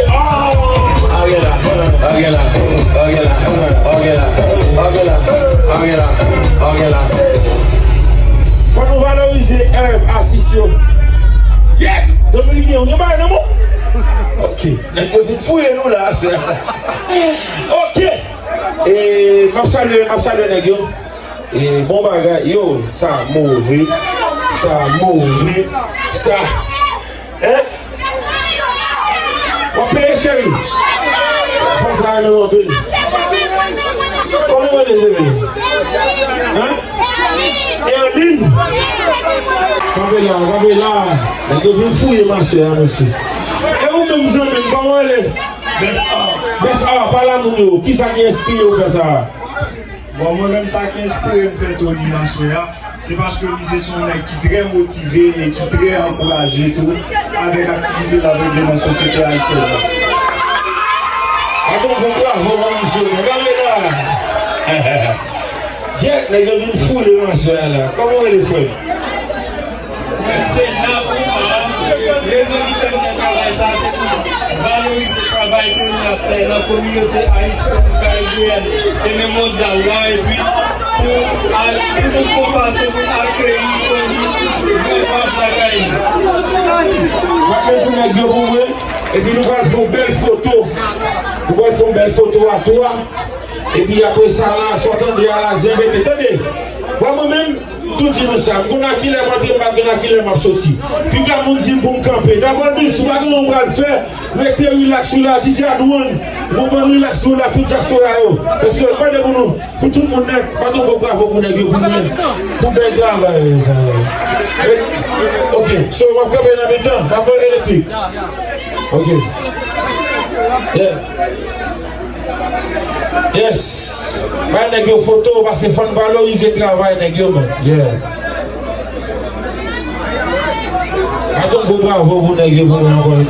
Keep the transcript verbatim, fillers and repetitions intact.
Ariela, Ariela, Ariela, Ariela, Ariela, Ariela, Ariela. Fò nou valorize, eh, atis yo. Yeah! Dominiken, ou gen bagay nan men w? Ok. Nèg yo vin fouye nou la, aswè. Ok. E, m ap salye, m ap salye nèg yo. E, bon bagay. Yo, sa move. Sa move. Sa. Hein? W ap peye, cheri? Fanm sa renmen w anpil. Kòman w rele, bebe? Hein? Erline? Kanpe la, kanpe la. Nèg yo vin fouye masè a, mesye. E ou menm, zanmi m, kòman w rele? Best Art. Best Art, pale a moun yo. Kisa ki enspire w fè sa a? Bon, mwen menm, sa ki enspire m fè Tony nan swè a, se paske li se, se yon nèg ki trè motive e ki trè ankouraje tou avèk aktivite l ap regle nan sosyete ayisyèn nan. Atann, bon bravo pou misye, men gade la. Gyèt, nèg yo vin fouye nan swè a la. Kòman w rele, frè m? Se nan rezon ki fè m fè travay sa, se pou valorize travay ke nou ap fè nan kominote ayisyèn, karibeyèn e menm mondyal la, epi pou al, pou nou fè yon fason pou akeyi Tony nan pap lakay li. M ap mete pou nèg yo pou mwen, epi nou pral fè yon bèl foto. Nou pral fè yon bèl foto a twa. Epi apre sa la, sa w tande a la, zen vete. Tande, bon, mwen menm, m tou di nou sa. M konn a kilè m antre, m pa konn a kilè m ap soti. Piga moun di m pou m kanpe. Dabò, Nils, ou pa gen yon pral fè. Rete rilaks ou la, D J Adwan. Ou konprann, rilaks nou la, tout dyaspora yo. Mesye, mande pou nou, pou tout moun nèt, bat yon gwo bravo pou nèg yo, pou mwen. Pou bèl travay sa yo. Ok, so, m ap kanpe nan mitan, m ap voye elektrik. Ok. Yeah. Yes. Bay nèg yo foto, paske fò n valorize travay nèg yo, man. Yeah. Bat yon gwo bravo pou nèg yo, pou mwen, ankò yon